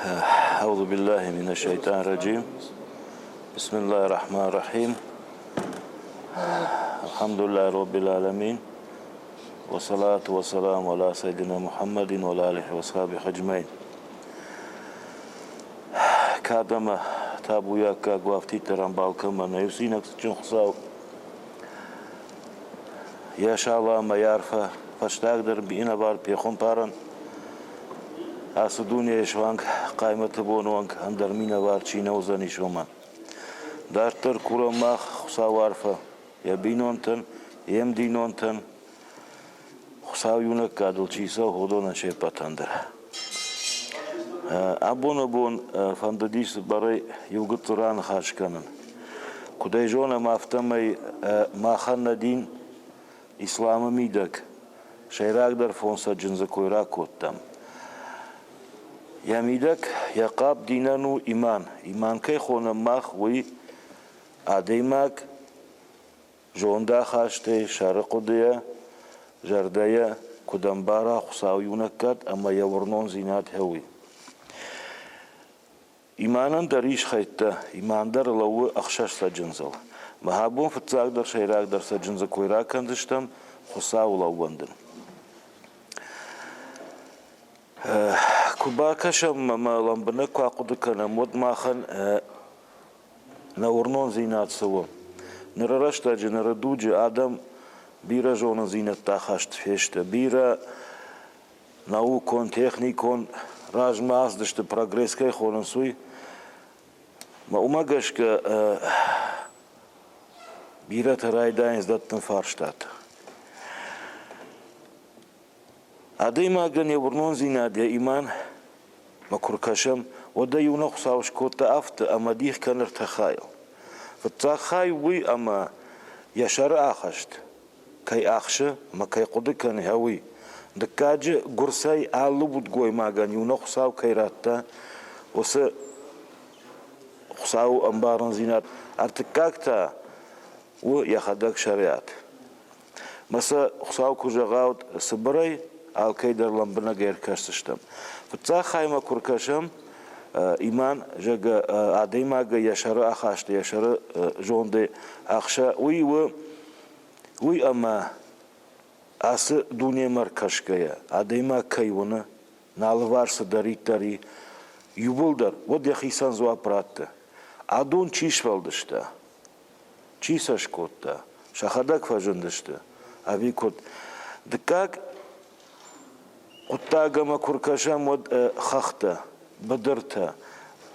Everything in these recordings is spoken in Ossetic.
أعوذ بالله من الشيطان الرجيم بسم الله الرحمن الرحيم الحمد لله رب العالمين والصلاة والسلام على سيدنا محمد وعلى آله وصحبه أجمعين Кӕд ӕмӕ табуйаггаг уафтиддӕр ӕмбал кӕмӕн нӕй, уыцы инӕгцытджын Хуыцау йӕ салам ӕмӕ йӕ арфӕ фӕстагдӕр минӕвар пехуымпарӕн ацы дунейы суанг хъаймӕты боны онг ӕндӕр минӕвар чи нӕ уыдзӕнис, уымӕн. Дарддӕр курӕм мах Хуыцауы арфӕ йӕ бинонтӕн, йе мдинонтӕн, Хуыцау иунӕг кадыл чи цӕуы, уыдонӕн се ппӕтӕн дӕр. Абоны бон фӕндыдис барӕй иу гыццыл раныхас кӕнын. Куыд ӕй зонӕм, афтӕмӕй махӕн нӕ дин исламы мидӕг сӕйрагдӕр фондзцӕджындзы кой ракодтам. Йӕ мидӕг йӕ хъапп динӕн у иман. Иман кӕй хонӕм мах, уый адӕймаг Зондахастӕй, сӕры хъуыдыйӕ, зӕрдӕйӕ куыд ӕмбара Хуыцау иунӕггад ӕмӕ йӕ уырнондзинад хӕуй. Иманӕн дӕр ис хӕйттӕ, иман дӕр лӕууы ӕхсӕз цӕджындзыл. Мӕ абон фыццагдӕр сӕйрагдӕр цӕджындзы кой ракӕндзыстӕм Хуыцауыл ӕууӕндын. Куы бакӕсӕм ӕмӕ лӕмбынӕг куы ахъуыды кӕнӕм, уӕд махӕн Нӕ уырнондзинад цы у? Ныры рӕстӕджы, ныры дуджы адӕм бирӕ зонындзинӕдтӕ хаст фесты, бирӕ наукон, техникон размӕ ацыдысты, прогресс кӕй хонынц, уый. Уымӕ гӕсгӕ бирӕтӕ райдайынц дӕттын фарстатӕ. Адӕймагӕн йӕ уырнондзинад, йӕ иман мӕ куы ркӕсӕм, уӕд ӕй иунӕг Хуыцау скодта афтӕ, ӕмӕ дих кӕны ӕртӕ хайыл. Фыццаг хай уый, ӕмӕ йӕ сӕры ахӕст кӕй ахсы ӕмӕ кӕй хъуыды кӕны, уый. Дыккаджы, гуырцӕй алы удгоймагӕн иунӕг Хуыцау кӕй радта, уыцы Хуыцауы ӕмбарындзинад. Ӕртыккаг та у йӕхӕдӕг шариат. Мӕ сӕ Хуыцау куы зӕгъа, уӕд цыбырӕй алкӕй дӕр лӕмбынӕг ӕркӕсдзыстӕм. Фыццаг хаймӕ куы ркӕсӕм, иман, зӕгъгӕ, адӕймагӕй йӕ сӕры ахасты, йӕ сӕры зондӕй ӕхса, уый у, уый ӕмӕ ацы дунемӕ ркӕсгӕйӕ, адӕймаг кӕй уыны, нӕ алыварс цыдӕриддӕр и, иууылдӕр, уӕд йӕхицӕн дзуапп ратты. Адон чи сфӕлдыста? Чи сӕ скодта? Сӕхӕдӕг фӕзындысты ӕви куыд? Дыккаг хъуыддаг ӕмӕ куы ркӕсӕм, уӕд хӕхтӕ, быдыртӕ,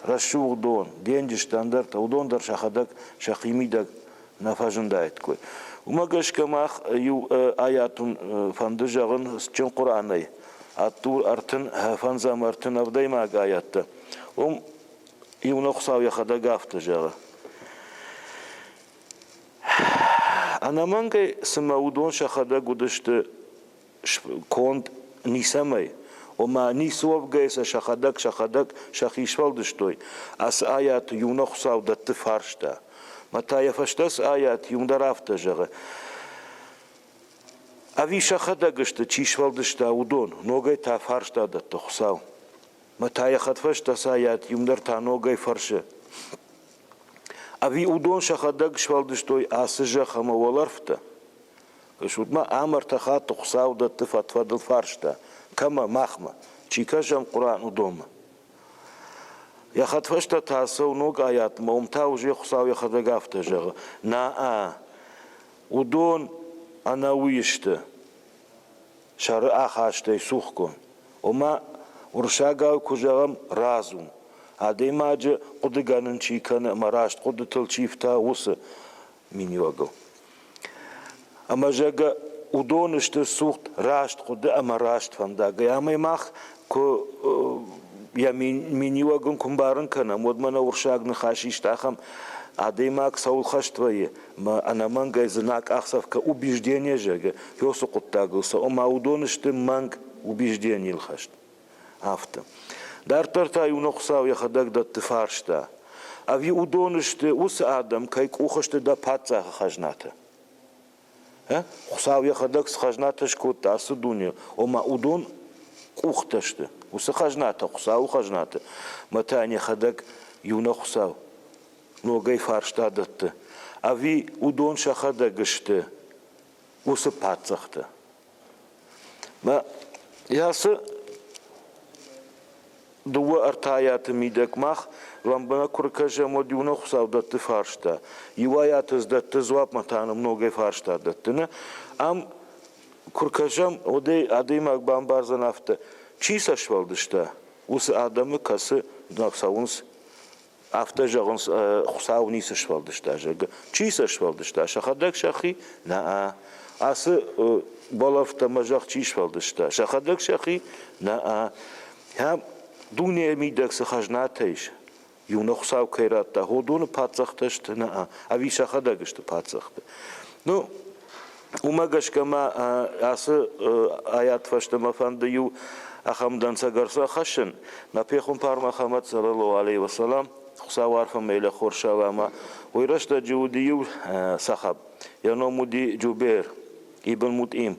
рӕсугъд дон, денджызтӕ, ӕндӕртӕ, уыдон дӕр сӕхӕдӕг сӕхимидӕг нӕ фӕзындаиккой. Уымӕ гӕсгӕ мах иу аят фӕнды зӕгъын Цытджын Хъуыранӕй, Аттур 35 37 аяттӕ. Уым Иунӕг Хуыцау йӕхӕдӕг афтӕ зӕгъы. Ӕнӕмӕнгӕй цымӕ уыдон сӕхӕдӕг уыдысты конд ницӕмӕй, ома ницы уӕвгӕйӕ сӕ сӕхӕдӕг сӕхӕдӕг сӕхи сфӕлдыстой. Ацы аяты иунӕг Хуыцау дӕтты фарста. Мӕ та йӕ фӕстӕ цы аят иу дӕр афтӕ зӕгъы. Ӕви сӕхӕдӕг сты, чи сфӕлдыста, уыдон? Ногӕй та фарста дӕтты Хуыцау. Мӕ та йӕ хӕдфӕстӕ сайӕт, иу дӕр та ногӕй фӕрсы. Ӕви уыдон сӕхӕдӕг сфӕлдыстой ацы зӕхх ӕмӕ уӕлӕрвтӕ? Кӕсут-ма, ам ӕртӕ хатты Хуыцау дӕтты фӕд-фӕдыл фарста. Кӕмӕ? Махмӕ. Чи кӕсӕм Хъуыран, уыдонмӕ. Йӕ хӕдфӕстӕ та цӕуы ног аятмӕ, уым та уже Хуыцау йӕхӕдӕг афтӕ зӕгъы: Нӕ, уыдон ӕнӕуый сты. Сӕры ахастӕй цухгонд. Ома, уырыссагау куы зӕгъӕм, разум, адӕймаджы хъуыдыгӕнын чи кӕны ӕмӕ раст хъуыдытыл чи фтауы, уыцы миниуӕгыл. Ӕмӕ, зӕгъгӕ, уыдон сты цухт раст хъуыды ӕмӕ раст фӕндагӕй. Ӕмӕ мах куы йӕ миниуӕг ын куы мбарын кӕнӕм, уӕд мӕнӕ уырыссаг ныхас ист ахӕм адӕймаг цӕуыл хӕст вӕййы, мӕ ӕнӕмӕнгӕй дзы нӕ къахдзӕф кӕ убеждение зӕгъы, уыцы хъуыддагыл цы, ома уыдон сты мӕнг убежденийыл хӕст. Афтӕ. Дарддӕр та иу нӕ Хуыцау йӕхӕдӕг дӕтты фарста. Ӕви уыдон сты уыцы адӕм, кӕй къухы сты дӕ паддзахы хӕзнатӕ? Хуыцау йӕхӕдӕг цы хӕзнатӕ скодта ацы дуне, ома уыдон къухтӕ сты. Уыцы хӕзнатӕ, Хуыцауы хӕзнатӕ, мӕ та йӕхӕдӕг иунӕг Хуыцау ногӕй фарста дӕтты. Ӕви уыдон сӕхӕдӕг сты уыцы паддзӕхтӕ? Мӕ ацы дыууӕ-ӕртӕйӕты мидӕг мах лӕмбынӕг куы ркӕсӕм, уӕд иу нӕ Хуыцау дӕтты фарста. Иуӕйӕты дӕтты дзуапмӕ та нӕм ногӕй фарста дӕттыны. Ам куы ркӕсӕм, уӕд ӕй адӕймаг бамбардзӕн афтӕ, чи сӕ сфӕлдыста, уыцы адӕмы, кӕцы цӕуынц Афтӕ зӕгъынц, Хуыцау ницы сфӕлдыста, зӕгъгӕ. Чи сӕ сфӕлдыста? Сӕхӕдӕг сӕхи? Нӕ. Ацы бӕлӕвтӕ мӕ зӕгъ чи сфӕлдыста? Сӕхӕдӕг сӕхи? Нӕ. Дунейы мидӕг цы хӕзнатӕ ис, иу нӕ Хуыцау кӕй радта, уыдоны паддзӕхтӕ сты? Нӕ. Ӕви сӕхӕдӕг сты паддзӕхтӕ? Ну, уымӕ гӕсгӕ ма ацы аят фӕстӕмӕ фӕнды иу ахӕм дӕнцӕг ӕрцахӕссын. Нӕ пехуымпар Мӕхӕмӕт саллаллаху алейхи вассалам Хуыцауы арфӕмӕ йӕ хорзау ӕмӕ уый рӕстӕджы уыди иу сахаб. Йӕ ном уыди Джубейр ибн Мутъим.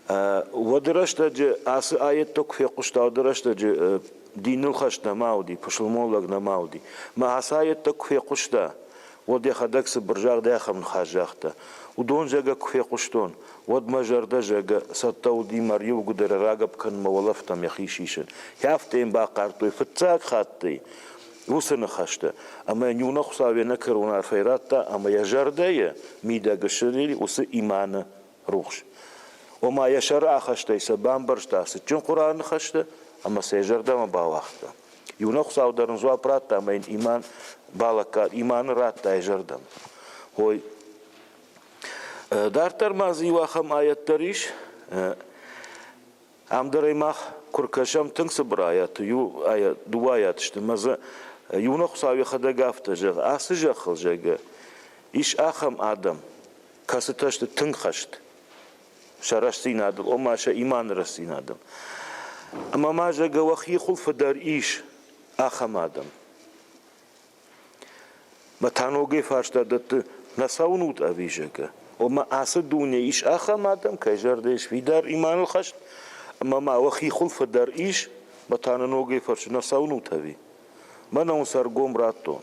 Уӕды рӕстӕджы ацы аеттӕ куы фехъуыста, уӕды рӕстӕджы диныл хӕст нӕма уыди, пысылмон лӕг нӕма уыди. Мӕ ацы аеттӕ куы фехъуыста, уӕд йӕхӕдӕг цыбыр загъдӕй ахӕм ныхас загъта: Уыдон, зӕгъгӕ, куы фехъуыстон, уӕд мӕ зӕрдӕ, зӕгъгӕ, цӕттӕ уыди мӕ риуыгуыдыры рагӕпп кӕнынмӕ уӕлӕфтӕм йӕхи сисын. Афтӕ йын бахъардтой фыццаг хаттӕй уыцы ныхӕстӕ, ӕмӕ йын иунӕг Хуыцау йе нӕкӕрон арфӕ радта ӕмӕ йӕ зӕрдӕйы мидӕг ссыди уыцы иманы рухс. Ома йӕ сӕры ахӕстӕй сӕ бамбӕрста цытджын Хъуыраны ныхӕстӕ ӕмӕ сӕ йӕ зӕрдӕмӕ бауагъта. Иунӕг Хуыцау дӕр ын дзуапп радта ӕмӕ йын иман балӕггад, иманы радта йӕ зӕрдӕмӕ. Ой, дарддӕр ма дзы иу ахӕм аят дӕр ис. Ам дӕр ӕй мах куы ркӕсӕм тынг цыбыр аяты, иу аят, дыууӕ аят сты, ӕмӕ дзы иунӕг Хуыцау йӕхӕдӕг афтӕ зӕгъы, ацы зӕххыл, зӕгъгӕ, ис ахӕм адӕм, кӕцытӕ сты тынг хӕст сӕ рӕстдзинадыл, ома сӕ иманы рӕстдзинадыл. Ӕмӕ ма, зӕгъгӕ, уӕхи хуылфы дӕр ис ахӕм адӕм. Мӕ та ногӕй фарста дӕтты, нӕ цӕуынут ӕви, зӕгъгӕ. Ома ацы дуне ис ахӕм адӕм, кӕй зӕрдӕ ис фидар иманыл хӕст, ӕмӕ ма уӕхи хуылфы дӕр ис, мӕ та нӕ ногӕй фӕрсы, нӕ цӕуынут ӕви? Мӕнӕ уын сӕ ӕргом радтон.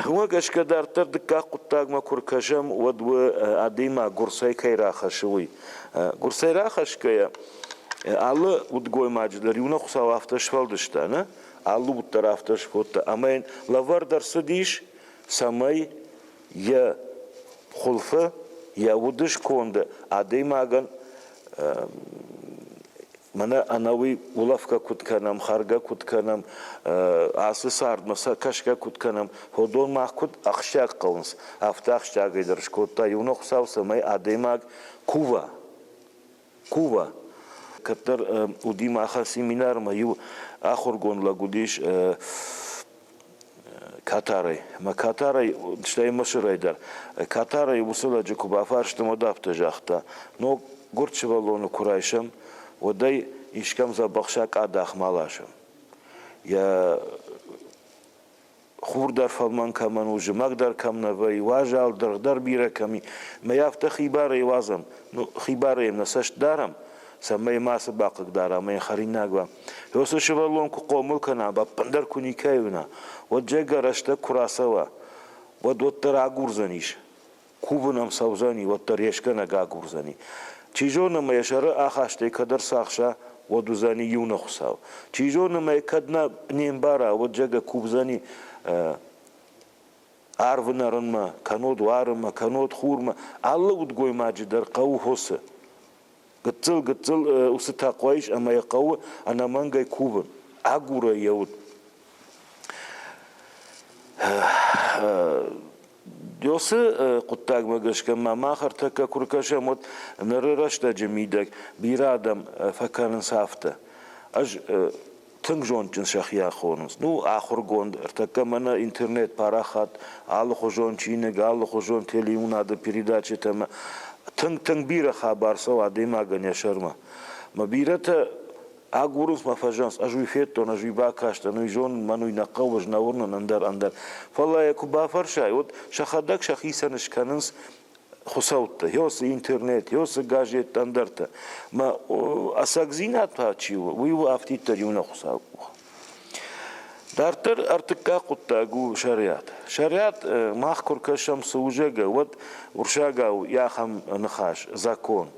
Уымӕ гӕсгӕ дарддӕр дыккаг хъуыддагмӕ куы ркӕсӕм, уӕд уы адӕймаг гуырцӕй кӕй рахӕссы, уый. Гуырцӕй рахӕсгӕйӕ алы удгоймаджы дӕр иунӕг Хуыцау афтӕ сфӕлдыста, нӕ? Алы уд дӕр афтӕ скодта, ӕмӕ йын лӕвӕрд ӕрцыдис, цӕмӕй йӕ хуылфы, йӕ уды сконды адӕймагӕн мӕнӕ ӕнӕуи улӕфгӕ куыд кӕнӕм, хӕргӕ куыд кӕнӕм, ацы цардмӕ сӕ кӕсгӕ куыд кӕнӕм, уыдон мах куыд ахсджиаг хъӕуынц, афтӕ ахсджиагӕй дӕр скодта иунӕг Хуыцау, цӕмӕй адӕймаг кува. Кува. Кӕддӕр уыди махӕн семинармӕ иу ахуыргонд лӕг уыдис Катарӕй. Ӕмӕ Катарӕй, стӕй Мысырӕй дӕр. Катарӕй уыцы лӕджы куы бафарстам, уӕд афтӕ загъта: Ног гуырд сывӕллоны куы райсӕм, уӕд ӕй искӕм дзӕбӕх сакъадахмӕ аласӕм. Йӕ хур дӕр фӕлмӕн кӕмӕн у, зымӕг дӕр кӕм нӕ вӕййы, уазал дыргъ дӕр бирӕ кӕм и. Мӕ афтӕ хибарӕй уадзӕм, ну, хибарӕй йӕм нӕ цӕст дарӕм, цӕмӕй мацы бахъыгдара ӕмӕ йын хӕринаг уа. Уыцы сывӕллон куы хъомыл кӕна, ӕппындӕр куы никӕй уына, уӕд зӕгъгӕ рӕстӕг куы рацӕуа, уӕд уӕддӕр агурдзӕнис. Кувын ӕм цӕудзӕни, уӕддӕр йе скӕнӕг агурдзӕни. Чи зоны, ӕмӕ йӕ сӕры ахастӕй кӕд ӕрцахса, уӕд уыдзӕни иунӕг Хуыцау. Чи зоны, ӕмӕ йӕ кӕд нӕ не мбара, уӕд зӕгъгӕ кувдзӕни арвы нӕрынмӕ, кӕннод уарынмӕ, кӕннод хурмӕ. Алы удгоймаджы дӕр хъӕуы хосы. Гыццыл-гыццыл уыцы тӕкъуа ис ӕмӕ йӕ хъӕуы ӕнӕмӕнгӕй кувын, агура йӕ уд. Уыцы хъуыддагмӕ гӕсгӕ ма мах ӕртӕккӕ куы ркӕсӕм, уӕд ныры рӕстӕджы мидӕг бирӕ адӕм фӕкӕнынц афтӕ. Ӕз тынг зондджын сӕхи ахонынц. Ну, ахуыргонд, ӕртӕккӕ мӕнӕ интернет парахат, алыхуызон чиныг, алыхуызон телеуынады передачӕтӕ ӕмӕ тынг-тынг бирӕ хабар цӕуы адӕймагӕн йӕ сӕрмӕ. Мӕ бирӕтӕ агурынц мӕ фӕзӕгъынц, ӕз уый федтон, ӕз уый бакастӕн, уый зонын, мӕн уый нӕ хъӕуы, ӕз нӕ уырнын, ӕндӕр, ӕндӕр. Фӕлӕ йӕ куы бафӕрсай, уӕд сӕхӕдӕг сӕхицӕн скӕнынц. Хуыцӕуттӕ, ёсы интернет, ёсы газеттӕ, ӕндӕртӕ. Мӕ ӕцӕгдзинад та чи у, уый у афтиддӕр иунӕг Хуыцауы къух. Дарддӕр ӕртыккаг хъуыддаг у шариат. Шариат мах куы ркӕсӕм цы у, зӕгъгӕ, уӕд уырыссагау йӕ ахӕм ныхас закон.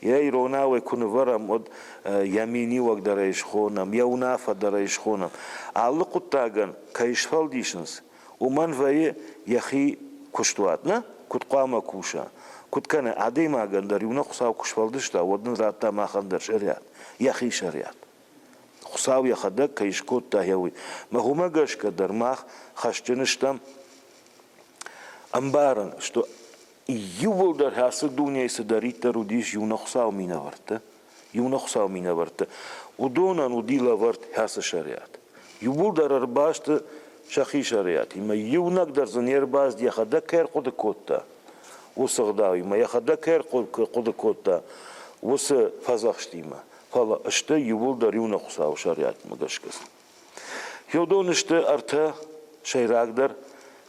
Йӕ иронау ӕй куы нывӕрӕм, уӕд йӕ миниуӕг дӕр ӕй схонӕм, йӕ уынаффӕ дӕр ӕй схонӕм. Алы хъуыддагӕн кӕй сфӕлдисынц, уымӕн вӕййы йӕхи куыстуат, нӕ? Куыд хъуамӕ куса? Куыд кӕны? Адӕймагӕн дӕр иу нӕ Хуыцау куы сфӕлдыста, уӕд нын радта махӕн дӕр шариат, йӕхи шариат. Хуыцау йӕхӕдӕг кӕй скодта, гъе уый. Мӕ уымӕ гӕсгӕ дӕр мах хӕсджын стӕм ӕмбарын, что иууылдӕр ацы дунейы цыдӕриддӕр уыдис иу нӕ Хуыцауы минӕвӕрттӕ, иу нӕ Хуыцауы минӕвӕрттӕ, уыдонӕн уыди лӕвӕрд ацы шариат. Иууылдӕр ӕрбасты сӕхи шариатимӕ, иунӕг дӕр дзы не рбацыд, йӕхӕдӕг кӕй ӕрхъуыды кодта, уыцы ӕгъдауимӕ, йӕхӕдӕг кӕй ӕрхъуыды кодта, уыцы фӕдзӕхстимӕ. Фӕлӕ сты иууылдӕр иу нӕ Хуыцауы шариатмӕ гӕсгӕ. Уыдон сты ӕртӕ сӕйрагдӕр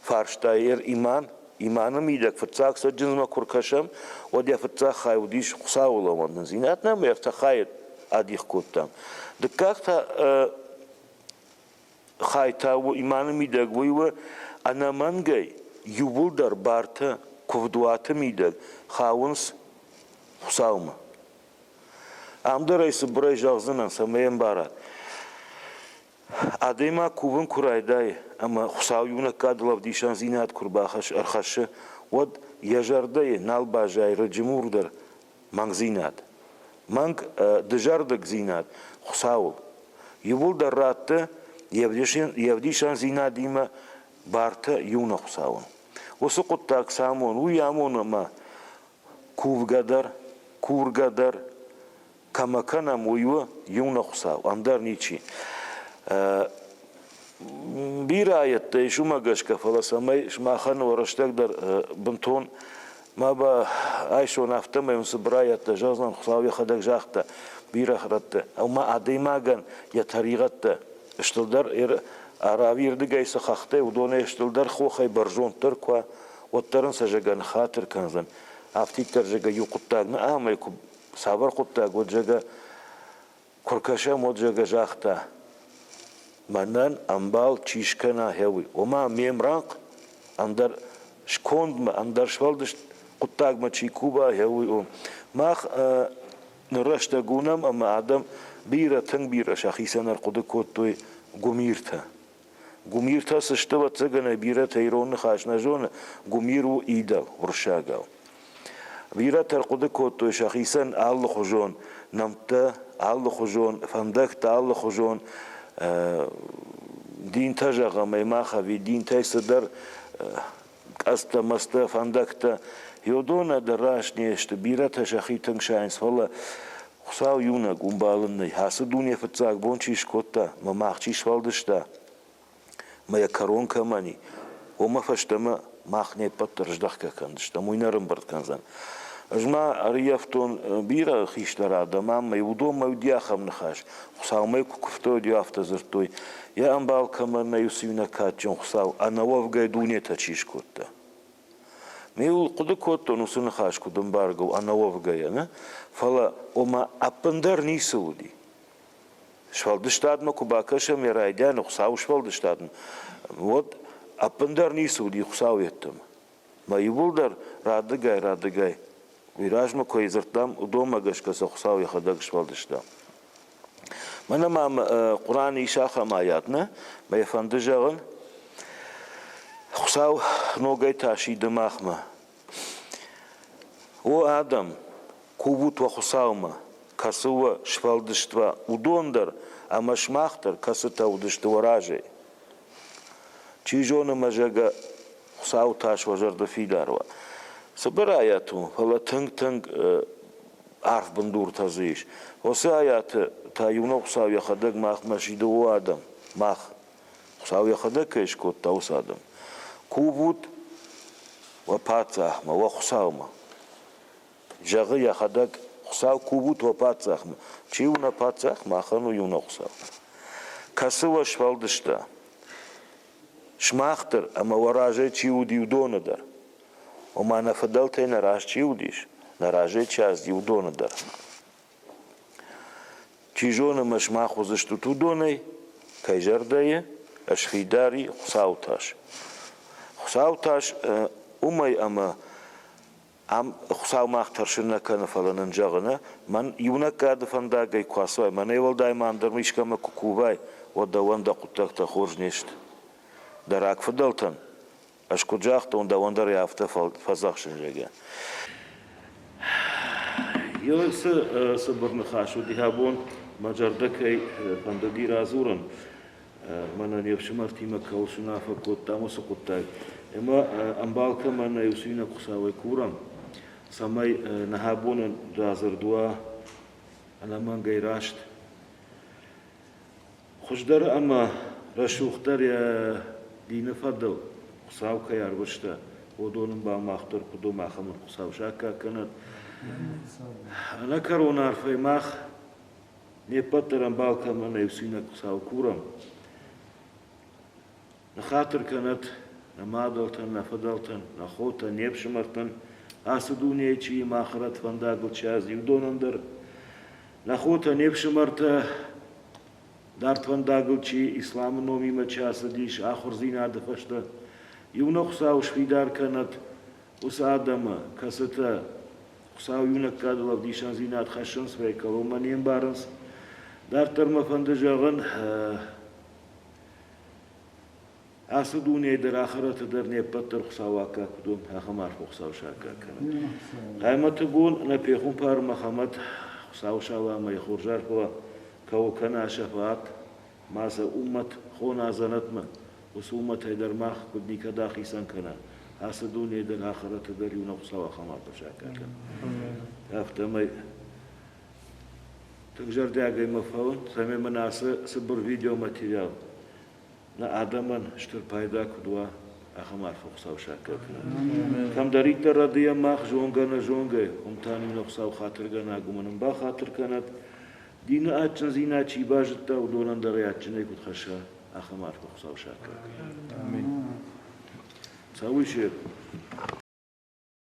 фарстайы иман. Иманы мидӕг фыццаг цӕджындзмӕ куы ркӕсӕм, уӕд йӕ фыццаг хай уыдис Хуыцауыл ӕууӕндындзинад нӕм ӕртӕ хайы адих кодтам. Дыккаг та хай та у иманы мидӕг уый у ӕнӕмӕнгӕй иууылдӕр бартӕ куывдуаты мидӕг хауынц Хуыцаумӕ. Ам дӕр ӕй цыбырӕй зӕгъдзынӕн, цӕмӕй ӕмбарат. Адӕймаг кувын куы райдайы ӕмӕ Хуыцау иунӕг кадыл ӕвдисӕндзинад куы ӕрхӕссы, уӕд йӕ зӕрдӕйы нал баззайы рыджы мур дӕр мӕнгдзинад, мӕнг дызӕрдыгдзинад Хуыцауыл. Иууылдӕр радты йе вдисӕндзинадимӕ бартӕ иунӕг Хуыцауӕн. Уыцы хъуыддаг цы амоны, уый амоны ӕмӕ кувгӕ дӕр, кургӕ дӕр кӕмӕ кӕнӕм, уый у иунӕг Хуыцау, ӕндӕр ничи. Бирӕ аӕттӕ ис уымӕ гӕсгӕ, фӕлӕ цӕмӕй сымахӕн уӕ рӕстӕг дӕр бынтон ма айсон, афтӕмӕй уын цыбыр аӕттӕ зӕгъдзӕн, Хуыцау йӕхӕдӕг загъта бирӕ рӕтты. Ӕмӕ адӕймагӕн йӕ тӕригъӕдтӕ стылдӕр Аравийы цы хӕхтӕй, уыдонӕй стылдӕр хохӕй бӕрзонддӕр куы уӕддӕр ын сӕ зӕгъгӕ ныххатыр кӕндзӕн. Афтиддӕр зӕгъгӕ иу хъуыддаг нӕ ӕмӕ куы цавӕр хъуыддаг уӕд зӕгъгӕ куы ркӕсӕм, уӕд зӕгъгӕ загъта, мӕнӕн ӕмбал чи скӕна, гъеуый. Ома ме мрӕнхъ ӕндӕр скондмӕ, ӕндӕр сфӕлдыст хъуыддагмӕ чи кува, гъеуый у. Мах ныр рӕстӕг уынӕм ӕмӕ адӕм бирӕ, тынг бирӕ сӕхицӕн ӕрхъуыды кодтой гуымиртӕ. Гуымиртӕ цы сты, ӕвӕццӕгӕн бирӕтӕ ирон ныхас нӕ зоны, гуымир у идол уырыссагау. Бирӕтӕ ӕрхъуыды кодтой сӕхицӕн алыхуызон нӕмттӕ, алыхуызон фӕндӕгтӕ, алыхуызон динтӕ зӕгъӕм ӕй мах ӕви динтӕй цыдӕр къӕдзтӕ-мӕдзтӕ, фӕндӕгтӕ. Уыдон дӕр раст не сты, бирӕтӕ сӕхи тынг сайынц, фӕлӕ Хуыцау иунӕг уым балын нӕй. Ацы дуне фыццаг бон чи скодта мӕ мах чи сфӕлдыста, мӕ йӕ кӕрон кӕмӕн и, уымӕ фӕстӕмӕ мах не ппӕт дӕр здӕхгӕ кӕндзыстӕм, уый нӕ рымбырд кӕндзӕн. Ӕз ма ӕрыййӕфтон бирӕ хистӕр адӕм ӕмӕ уыдонмӕ уыди ахӕм ныхас. Хуыцаумӕ куы куывтой, уӕд афтӕ дзырдтой, йӕ ӕмбал кӕмӕн нӕй, уыцы иунӕг кадджын Хуыцау ӕнӕуӕвгӕ дунетӕ чи скодта. Ме хъуыды кодтон уыцы ныхас куыд ӕмбаргӕ у ӕнӕуӕвгӕйӕ, нӕ? Фӕлӕ ома ӕппындӕр ницы уыди. Сфӕлдыстадмӕ куы бакӕсӕм йӕ райдианы Хуыцауы сфӕлдыстадмӕ, уӕд ӕппындӕр ницы уыди Хуыцау йеддӕмӕ. Мӕ иууылдӕр радыгай-радыгай уый размӕ куы дзырдтам, уыдонмӕ гӕсгӕ сӕ Хуыцау йӕхӕдӕг сфӕлдыста. Мӕнӕ ма Хъуыран ис ахӕм аят, нӕ? Мӕ йӕ фӕнды зӕгъын, Хуыцау ногӕй та сиды махмӕ. О адӕм, кувут уӕ Хуыцаумӕ, кӕцы уӕ сфӕлдыста, уыдон дӕр ӕмӕ сымах дӕр, кӕцытӕ уыдысты уӕ разӕй. Чи зоны, мӕ зӕгъгӕ, Хуыцауы тас уӕ зӕрды фидар уа. Цыбыр аят у, фӕлӕ тынг-тынг арф бындуртӕ дзы ис. Уыцы аяты та иунӕг Хуыцау йӕхӕдӕг махмӕ сиды, о адӕм, мах. Хуыцау йӕхӕдӕг кӕй скодта, уыцы адӕм. Кувут уӕ паддзахмӕ, уӕ Хуыцаумӕ. Зӕгъы йӕхӕдӕг, Хуыцау, кувут уӕ паддзахмӕ. Чи у нӕ паддзах, махӕн у иунӕг Хуыцау. Кӕцы уӕ сфӕлдыста? Сымах дӕр ӕмӕ уӕ разӕй чи уыди, уыдоны дӕр. Ома нӕ фыдӕлтӕй нӕ раз чи уыдис, нӕ разӕй чи ацыди, уыдоны дӕр. Чи зоны, мӕ сымах уыдзыстут уыдонӕй, кӕй зӕрдӕйы ӕсфидар и Хуыцауы тас. Хуыцауы тас уымӕй ӕмӕ ам Хуыцау мах тӕрсын нӕ кӕны, фӕлӕ нын зӕгъы, нӕ, мӕн иунӕг гӕды фӕндагӕй куы ацӕуай, мӕнӕй уӕлдай ма ӕндӕр искӕмӕ куы кувай, уӕд дӕуӕн дӕ хъуыддӕгтӕ хорз не сты. Дӕ рагфыдӕлтӕн Ӕз куыд загътон, дӕуӕн дӕр ӕй афтӕ фӕдзӕхсын, зӕгъгӕ. Цы цыбыр ныхас уыди абон, мӕ зӕрдӕ кӕй фӕндыди радзурын, мӕнӕ не фсымӕртимӕ кӕуыл суынаффӕ кодтам, уыцы хъуыддаг. Ӕмӕ ӕмбал кӕмӕн нӕй, уыцы иунӕг Хуыцауӕй курӕм, цӕмӕй нӕ абоны радзырд уа ӕнӕмӕнгӕй раст. Хуыздӕр ӕмӕ рӕсугъддӕр йӕ дины фӕдыл Хуыцау кӕй ӕрвыста, уыдон ын мах дӕр куыд уым, ахӕм ын Хуыцау саккаг кӕнӕд. Ӕнӕкӕрон арфӕй мах не ппӕт дӕр ӕмбал кӕмӕн нӕй, уыцы иунӕг Хуыцау курӕм. Ныххатыр кӕнӕд нӕ мадӕлтӕн, нӕ фыдӕлтӕн, нӕ хотӕн, не фсымӕртӕн, ацы дунейы чи махырӕт фӕндагыл чи азди, уыдонӕн дӕр. Нӕ хотӕ, не фсымӕртӕ, дард фӕндагыл чи исламы номимӕ чи ацыдис ахуырдзинады фӕстӕ, иунӕг Хуыцау сфидар кӕнӕд уыцы адӕмы, кӕцытӕ Хуыцау иунӕг кадыл ӕвдисӕндзинад хӕссынц, фӕлӕ кӕронмӕ не мбарынц. Дарддӕр мӕ фӕнды зӕгъын, Ацы дунейы дӕр, ахӕрӕты дӕр не ппӕт дӕр Хуыцауы аккаг куыд уӕм, ахӕм арф Хуыцау саккаг кӕнӕд. Хъаймӕты бон нӕ пехуымпар Мӕхӕмӕт Хуыцауы саламӕй хорз арфӕ кӕуыл кӕна шафаат, ма сӕ уммӕт хона дзӕнӕтмӕ, уыцы уммӕтӕй дӕр мах куыд никӕд ахицӕн кӕна, ацы дунейы дӕр, ахӕрӕты дӕр иу нӕ Хуыцау ахӕм арфӕ саккаг кӕнӕд. Афтӕмӕй Тынг зӕрдиагӕй мӕ фӕуын, цӕмӕй мын ацы цыбыр видеоматериал нӕ адӕмӕн стыр пайда куыд уа, ахӕм арфӕ Хуыцау саккаг кӕнӕд. Кӕмдӕриддӕр рӕдыйӕм мах зонгӕ нӕ зонгӕ, уым та нын Хуыцау хатыргӕнӕг уымӕн ын бахатыр кӕнӕд. Дины адджындзинад чи базыдта, уыдонӕн дӕр ӕй адджынӕй куыд хӕсса, ахӕм арфӕ Хуыцау саккаг кӕнӕд. Аминь. Цӕуы се.